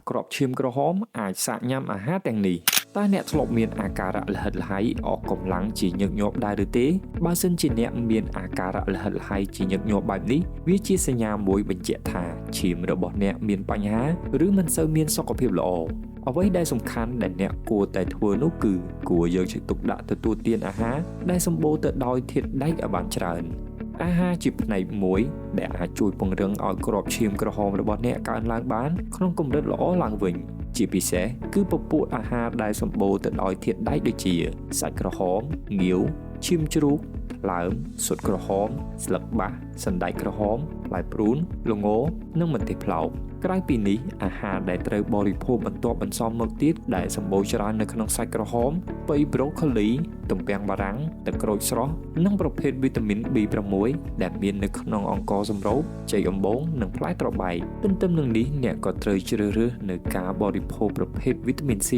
គ្រាប់ឈាមក្រហមអាចសាកញ៉ាំអាហារទាំងនេះតើអ្នកធ្លាប់មានអាការៈលហិតលហៃអកកម្លាំងជាញឹកញាប់ដែរឬទេបើសិនជាអ្នកមានអាការៈលហិតលហៃជាញឹកញាប់បែបនេះវាជាសញ្ញាមួយបញ្ជាក់ថាឈាមរបស់អ្នកមានបញ្ហាឬមិនសូវមានសុខភាពល្អអ្វីដែលសំខាន់ដែលអ្នកគួរតែធ្វើនោះគឺគួរយកចិត្តទុកដាក់ទទួលទានអាហារដែលសម្បូរទៅដោយធាតុដែកឲ្យបានច្រើនអាហារជាផ្នែកមួយដែលអាចជួយពង្រឹងឲ្យគ្រាប់ឈាមក្រហមរបស់អ្នកកើនឡើងបានក្នុងកម្រិតល្អឡើងវិញជាពិសេសគឺពពួកអាហារដែលសម្បូរទៅដោយធាតុដែកដូចជាសាច់ក្រហមងាវឈាមជ្រូកថ្លើមស៊ុតក្រហមស្លឹកបាសសណ្តែកក្រហមផ្លែព្រូនល្ងនិងម្ទេសប្លោកក្រៅពីនេះអាហារដែលត្រូវបរិភោគបន្ទាប់បន្សំមកទៀតដែលសម្បូរច្រើននៅក្នុងសាច់ក្រហមប៉ីប្រូខូលីទំពាំងបារាំងទឹកក្រូចស្រស់និងប្រភេទវីតាមីន B6 ដែលមាននៅក្នុងអង្ករសម្រូបចេកអំបូងនិងផ្លែត្របែកទន្ទឹមនឹងនេះអ្នកក៏ត្រូវជ្រើសរើសនៅការបរិភោគប្រភេទវីតាមីន C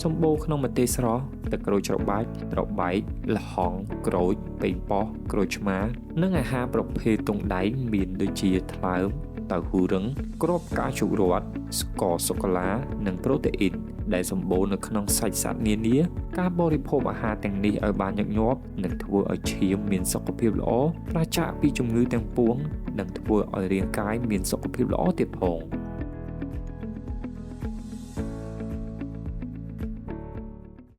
សម្បូរក្នុងម្ទេសស្រស់ទឹកក្រូចច្របាច់ត្របែកល្ហុងក្រូចប៉េងប៉ោះក្រូចឆ្មានិងអាហារប្រភេទទង់ដែងមានដូចជាថ្លើមតៅហ៊ូរឹងគ្រាប់ផ្កាឈូករ័ត្នស្ករសូកូឡានិងប្រូតេអ៊ីនដែលសម្បូរនៅក្នុងសាច់សត្វនានាការបរិភោគអាហារទាំងនេះឲ្យបានញឹកញាប់នឹងធ្វើឲ្យឈាមមានសុខភាពល្អប្រាសចាកពីជំងឺទាំងពួងនិងធ្វើឲ្យរាងកាយមានសុខភាពល្អទៀតផង។